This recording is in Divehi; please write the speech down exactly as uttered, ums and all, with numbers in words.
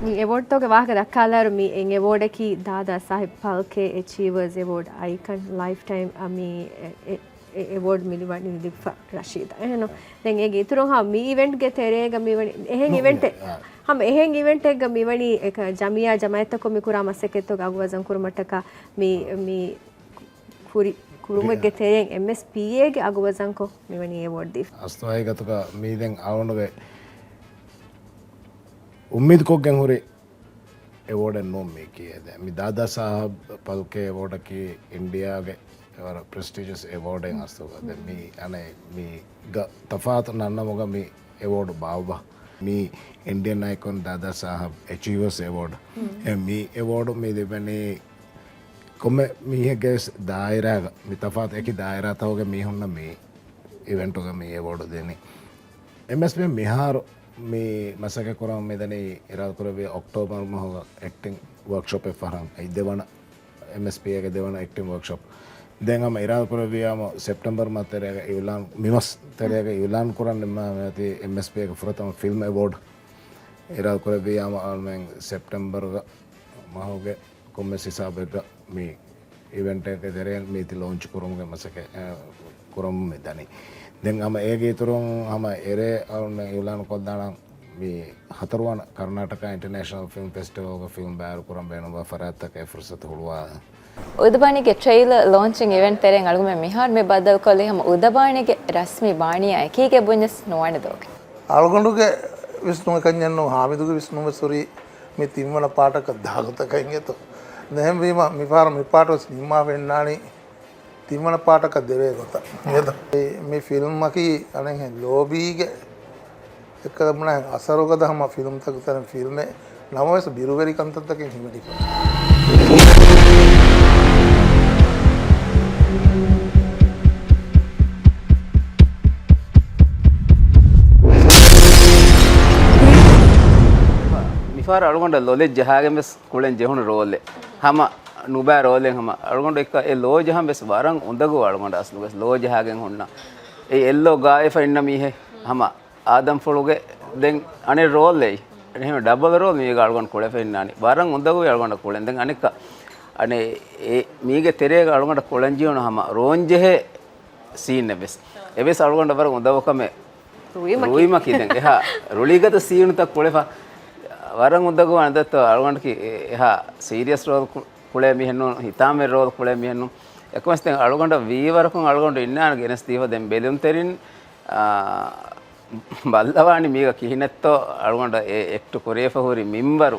މި އެވޯޑްތަކުގެ ވާހަކަ ދައްކާލާއިރު، މި އެ އެވޯޑަކީ ދާދާ ސާހިބް ފަލްކޭ އެޗީވަރސް އެވޯޑް އައިކަން ލައިފް ޓައިމް އަށް މި އެ، އެ، އެ އެވޯޑް މި ލިބިފަ ރަޝީދަށް. އެހެން. ދެން އޭގެ އިތުރުން ހަމަ މި އިވެންޓްގެ ތެރޭގަ މިވަނީ އެހެން އިވެންޓެއް، ހަމަ އެހެން އިވެންޓެއްގަ މިވަނީ އެކަ ޖަމިއްޔާ ޖަމާއަތްތަކުން މި ކުރާ މަސައްކަތްތަކުގެ އަގުވަޒަން ކުރުމަށްޓަކާ މި، މި ކުރި، ކުރުމެއްގެ ތެރެއިން އެމްއެސްޕީއޭގެ އަގުވަޒަންކޮށް މިވަނީ އެވޯޑް ދީފަ. އަސްލު ހަގީގަތުގަ މީ ދެން އަޅުގަނޑުގެ އުއްމީދުކޮށްގެން ހުރި އެވޯޑެއް ނޫން މީކީ. ދެން މި ދާދާ ސާހަބް ފަލްކޭ އެވޯޑަކީ އިންޑިއާގެ ވަރަށް ޕްރެސްޓީޖަސް އެވޯޑެއް އަސްލުގަ. ދެން މީ އަނެއް މީގަ ތަފާތު ނަންނަމުގަ މި އެވޯޑު ބާއްވާ. މީ އިންޑިއަން އައިކޮން ދާދާ ސާހަބް އެޗީވަރސް އެވޯޑް. އެ މި އެވޯޑު މި ލިބެނީ ކޮންމެ މީހެއްގެ ވެސް ދާއިރާގަ، މި ތަފާތު އެކި ދާއިރާތަކުގެ މީހުންނަށް މި އިވެންޓުގަ މި އެވޯޑު ދެނީ. އެމްއެސްޕީ މިހާރު މި މަސައްކަތް ކުރަމުން މިދަނީ އިރާދަކުރެއްވިޔާ އޮކްޓޯބަރު މަހުގަ އެކްޓިން ވޯކްޝޮޕެއް ފަހަރަށް. އެއް ދެވަނަ އެމްއެސްޕީއޭގެ ދެވަނަ އެކްޓިން ވޯކްޝޮޕް. ދެން ހަމަ އިރާދަކުރެއްވިޔާމު ސެޕްޓެމްބަރު މަހު ތެރޭގަ އިއުލާން، މިމަސް ތެރޭގަ އިއުލާން ކުރަން ނިންމާ މިއޮތީ އެމްއެސްޕީއޭގެ ފުރަތަމަ ފިލްމް އެވޯޑް. އިރާދަކުރެއްވިޔާމު އަޅުމެން ސެޕްޓެމްބަރުގަ މަހުގެ ކޮންމެސް ހިސާބެއްގަ މި އިވެންޓެއްގެ ތެރެއިން މީތި ލޯންޗް ކުރުމުގެ މަސައްކަތް، އެ، ކުރަމުން މި ދަނީ. ދެން ހަމަ އޭގެ އިތުރުން ހަމަ އެރޭ އަޅުމެން އިއުލާން ކޮށްދާނަން މި ހަތަރުވަނަ ކަރުނާޓަކާ އިންޓަރނޭޝަނަލް ފިލްމް ފެސްޓިވަލްގެ ފިލްމް ބައިވެރި ކުރަން ބޭނުންވާ ފަރާތްތަކަށް އެ ފުރުސަތު ހުޅުވާ. އުދަބާނީގެ ޓްރެއިލަރ ލޯންޗިން އިވެންޓް ތެރެއިން އަޅުގަނޑުމެން މިހާރު މި ބައްދަލުކޮށްލީ ހަމަ އުދަބާނީގެ ރަސްމީ ބާނީއާ އެކީގެ ބުންޏަސް ނުވާނެ ދޯގެ. އަޅުގަނޑުގެ ވިސްނުމެއް ކަންޏެއް ނޫން، ހާމިދުގެ ވިސްނުން ވެސް ހުރީ މި ތިންވަނަ ޕާޓަކަށް ދާގޮތަކަށް އިނގޭތޯ. އެހެންވީމަ މިފަހަރު މި ޕާޓު ވެސް ނިންމާފަ އިންނާނީ ތިންވަނަ ޕާޓަކަށް ދެވޭ ގޮތަށް. މި ފިލްމަކީ އަނެއްހެން ލޯބީގެ އެއްކަލަ ބުނާ ހެން އަސަރުގަދަ ހަމަ ފިލްމްތަކުގެ ތަނެއް ފިލްމެއް ނަމަވެސް ބިރުވެރި ކަންތައްތަކެއް ހިމެނިފަ. މިފަހަރު އަޅުގަނޑަށް ލޮލެއް ޖަހާގެން ވެސް ކުޅެން ޖެހުނު ރޯލެއް. ހަމަ ނުބައި ރޯލެއް ހަމަ. އަޅުގަނޑު އެއްކަ އެ ލޯ ޖަހަން ވެސް ވަރަށް އުނދަގޫ އަޅުގަނޑަށް އަސްލުގަސް ލޯ ޖަހާގެން ހުންނަ. އެ އެއްލޯ ގާވެފަ އިންނަ މީހެއް ހަމަ އާދަމްފުޅުގެ ދެން އަނެއް ރޯލް އެއީ. އެހެން ޑަބަލް ރޯލް މީގަ އަޅުގަނޑު ކުޅެފަ އިންނާނީ. ވަރަށް އުނދަގޫ އަޅުގަނޑަށް ކުޅެން. ދެން އަނެއްކަ އަނެއް އެ މީގެ ތެރޭގަ އަޅުގަނޑަށް ކުޅެން ޖެހުނު ހަމަ ރޯން ޖެހޭ ސީން އެއްވެސް. އެއްވެސް އަޅުގަނޑަށް ވަރަށް އުނދަގޫ ކަމެއް ރުއިމަކީ. ރުއިމަކީ ދެން އެހާ ރުޅިގަދަ ސީނުތައް ކުޅެފަ ވަރަށް އުނދަގޫ. އަނދަތޯ އަޅުގަނޑަކީ އެ-، އެހާ ސީރިއަސް ރޯލް ކު-، ކުޅޭ މީހެއް ނޫން، ހިތާމަ ރޯލް ކުޅޭ މީހެއް ނޫން. އެކަމަސް ދެން އަޅުގަނޑަށް ވީވަރަކުން އަޅުގަނޑު އިންނާނެ ގެނެސް ދީފަ ދެން ބެލުންތެރިން، އާ، ބައްލަވާނީ މީގަ ކިހިނެއްތޯ އަޅުގަނޑަށް އެ އެކްޓް ކުރެވިފަ ހުރި މިންވަރު.